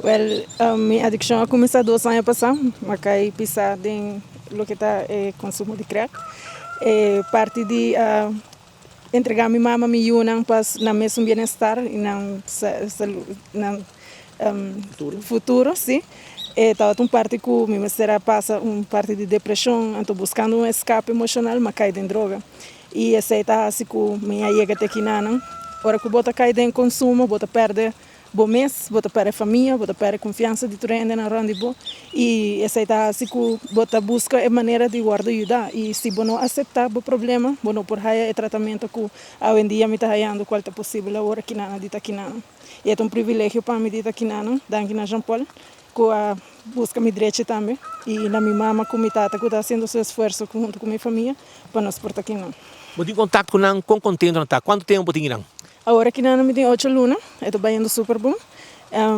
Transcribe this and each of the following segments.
Well, mi adikshon a kuminsá 2 aña pasá, m'a kai pisá den loke ta e konsumo di crack. E parti di entregá mi mama mi yunan pa nan mes bienestar i nan nan futuro, si. E tabata un parti ku mi mester a pasa un parti di depreshon, anto buskando un eskape emoshonal, m'a kai den droga. I esei ta hasi ku mi a yega te akinan. Ora ku bo ta kai den konsumo, bo ta pèrdè bo mes, bo ta pèrdè famia, bo ta pèrdè konfiansa di tur hende rònt di bo. I esei ta hasi ku bo ta buska e manera di wòrdu yuda. I si bo no aseptá bo problema, bo no por haya e tratamentu ku awendia mi ta hayando kual ta posibel awor akinan di ta akinan. I ta un privilegio pa mi di ta akinan, danki na Jean Paul, ku a buska mi drechi tambe. I na mi mama ku mi tata ku ta hasiendo su esfuerso huntu ku mi famia pa nos por ta akinan. Bo tin kontakto ku nan, kon kontentu nan ta? Kuantu tempu bo tin akinan? Awor akinan mi tin 8 luna, e ta bayendo super bon.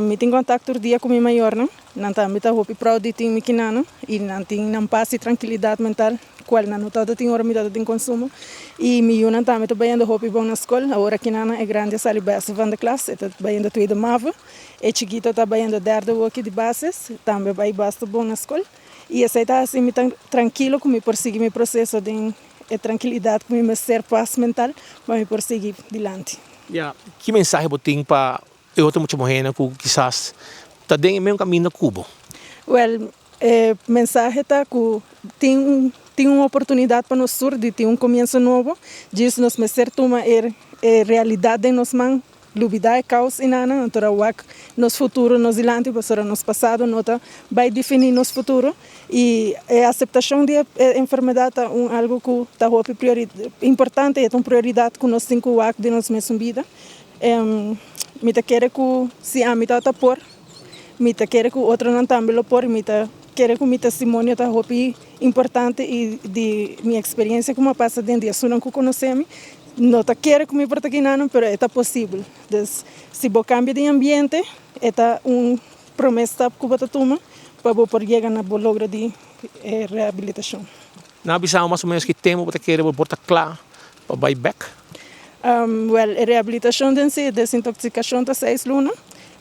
Mi tin kontakto tur dia ku mi mayornan. Nan tambe ta hopi proud di tin mi akinan i nan tin nan pas i trankilidat mental, kual nan no tabata tin ora mi tabata den konsumo. I mi yunan tambe ta bayendo hopi bon na skol. Awor akinan e grandi a sali beste van de klas, e ta bayendo tweede mavo. E chikito ta bayendo derde woki di basis, tambe bai basta bon na skol. I esei ta hasi mi tan trankilo ku mi por sigui mi proseso den e trankilidat ku mi mester pas mental pa mi por sigui dilanti. Ya, ki mensahe bo tin pa e otro mucha muhénan ku kisas ta den e mesun kaminda ku bo? Well, e mensahe ta ku tin un oportunidat pa nos tur di tin un komienso nobo. Djis nos mester tuma e realidat den nos man, lubidá e kaos einan, anto wak nos futuro nos dilanti, pasobra nos pasado no ta bai definí nos futuro. I e aseptashon di e enfermedat ta un algu ku ta hopi importante i ta un prioridat ku nos tin ku wak den nos mes bida. Mi ta kere ku si ami tabata por, mi ta kere ku otronan tambe lo por, mi ta kere ku mi testimonio ta hopi importante i di mi eksperensia ku mi a pasa den di esunnan ku konosé mi, no ta kere ku mi por ta akinan, pero e ta posibel. Dus si bo kambia di ambiente, e ta un promé stap ku bo ta tuma pa bo por yega na bo logro di rehabilitashon. Nan a bisa mas o ménos ki tempu bo ta kere bo por ta kla pa bai bèk? Well, e rehabilitashon den si, desintoksikashon ta 6 luna,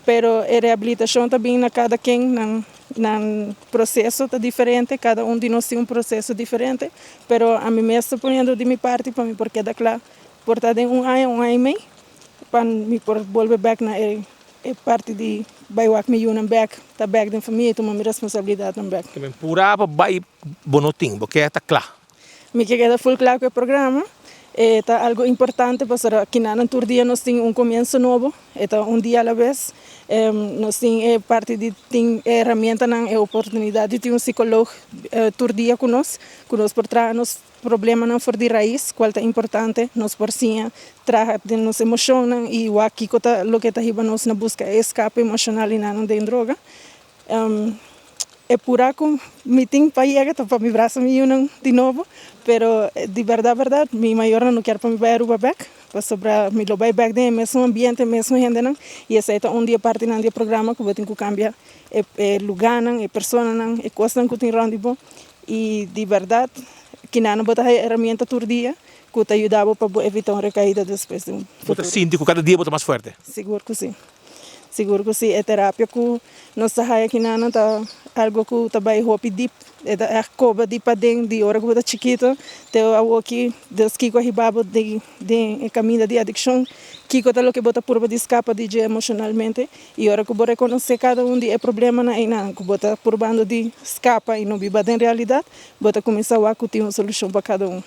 pero e rehabilitashon ta bin na kada ken nan proseso ta diferente, kada un di nos tin un proseso diferente, pero ami mes ta poniendo di mi parti pa mi por keda kla por ta den un aña, un aña i mei, pa mi por bolbe bèk na e parti di bai wak mi yunan bèk, ta bèk den famia i tuma mi responsabilidatnan bèk. Purá pa bai bo no tin, bo ke ta kla. Mi ke keda full kla ku e programa. E ta algu importante pasobra akinan tur dia nos tin un komienso nobo, e ta un dia a la bes. Nos tin e parti di tin e herramientanan, e oportunidat di tin un psikólogo tur dia ku nos, ku nos por traha nos problemanan for di rais, kual ta importante. Nos por siña traha den nos emoshonnan i wak kiko ta loke ta hiba nos na buska e eskape emoshonal einan den droga. E purá ku mi tin pa yega ta pa mi brasa mi yunan di nobo, pero di bèrdat bèrdat mi mayornan no kier pa mi bai Aruba bèk, pasobra mi lo bai bèk den e mesun ambiente, e mesun hendenan, i esei ta un di e partinan di e programa ku bo tin ku kambia e lugánan, e personanan, e kosnan ku tin rònt di bo. I di bèrdat kinan bo ta haya herramienta tur dia ku ta yuda bo pa bo evitá un rekaida despues den Bo ta futuro. sinti ku kada dia bo ta mas fuerte? Sigur ku si. Sigur ku si. E terapia ku nos ta haya akinan ta algu ku ta bai hopi dip. E ta ègt koba di paden di ora ku bo ta chikitu te awoki des kiko a hiba bo den e kaminda di adikshon, kiko ta loke bo ta purba di skapa di dje emoshonalmente. I ora ku bo rekonosé kada un di e problemanan einan ku bo ta purbando di skapa i no biba den realidat, bo ta kuminsá wak ku tin un solushon pa kada un.